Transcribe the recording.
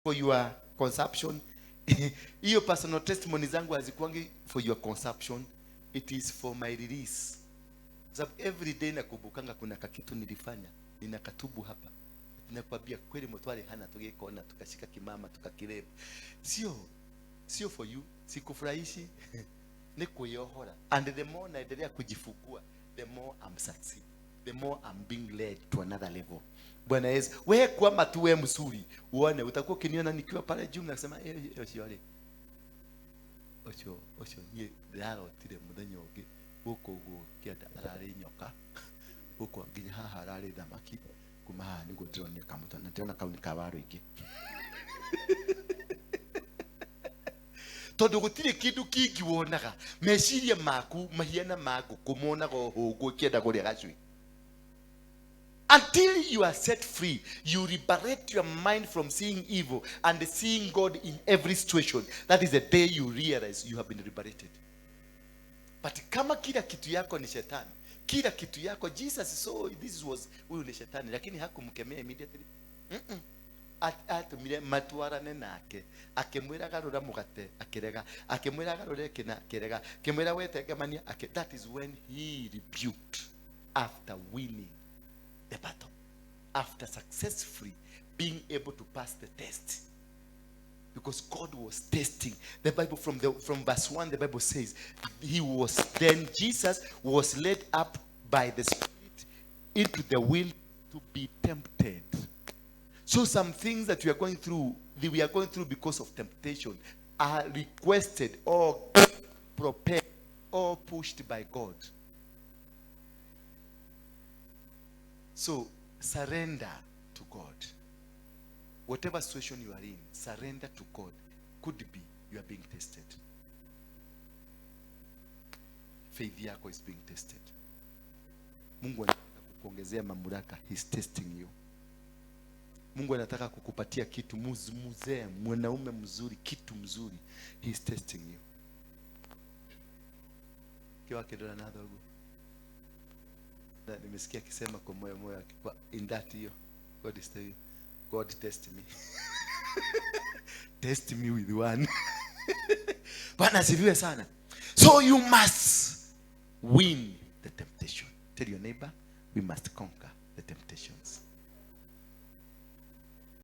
For your consumption. Hiyo personal testimony zangu hazikuangi for your consumption, it is for my release. Sababu every day nakumbukanga kuna kakitu nilifanya, ninakatubu hapa, nakwambia kweli mutware hana tugikona tukashika kimama tukakirep. Sio for you, sikufurahishi, ni kuyohora. And the more naendelea kujifungua, the more I'm succeeding, the more I'm being led to another level. Bwana Yesu, we kwama tu we mzuri, uone utakuwa ukiniona nikiwa pale juu nasema, "Eh, ucio rĩ, ucio niĩ ndĩrarotire mũthenya ũngĩ gũkũ ũguo kĩanda ararĩ nyoka, gũkũ nginya haha ararĩ thamaki, kuma haha nĩguo ndĩronire kamũtwe na ndĩrona kau nĩ ka waru ingĩ." Tondũ gũtirĩ kĩndũ kĩngĩ wonaga, meciria maku mahiana ma ngũkũ monaga ũhũngũ ĩkĩenda kũrĩa gacui. Until you are set free, you liberate your mind from seeing evil and seeing God in every situation. That is the day you realize you have been liberated. But kama kila kitu yako ni shetani, kila kitu yako, Jesus saw this was huyu ni shetani, lakini hakumkemea immediately. Atũmire matwarane nake, akĩmwĩra garũra mũgate, akĩrega, akĩmwĩra garũre kĩna, akĩrega, akĩmwĩra wetengemania, akĩ. That is when he rebuked, after winning the battle, after successfully being able to pass the test, because God was testing. The Bible, from verse 1, the Bible says he was then Jesus was led up by the Spirit into the will to be tempted. So some things that we are going through, that we are going through because of temptation, are requested or prepared or pushed by God. So surrender to God. Whatever situation you are in, surrender to God. Could be you are being tested. Faith yako is being tested. Mungu anataka kukuongezea mamlaka, he's testing you. Mungu anataka kukupatia kitu mzee, mwanaume mzuri, kitu mzuri, he's testing you. Kiwa kidora na thogu. Na nimesikia akisema kwa moyo moyo kwa in that hiyo. God is telling you, God test me. Test me with one. Bwana asifiwe sana. So you must win the temptation. Tell your neighbor, we must conquer the temptations.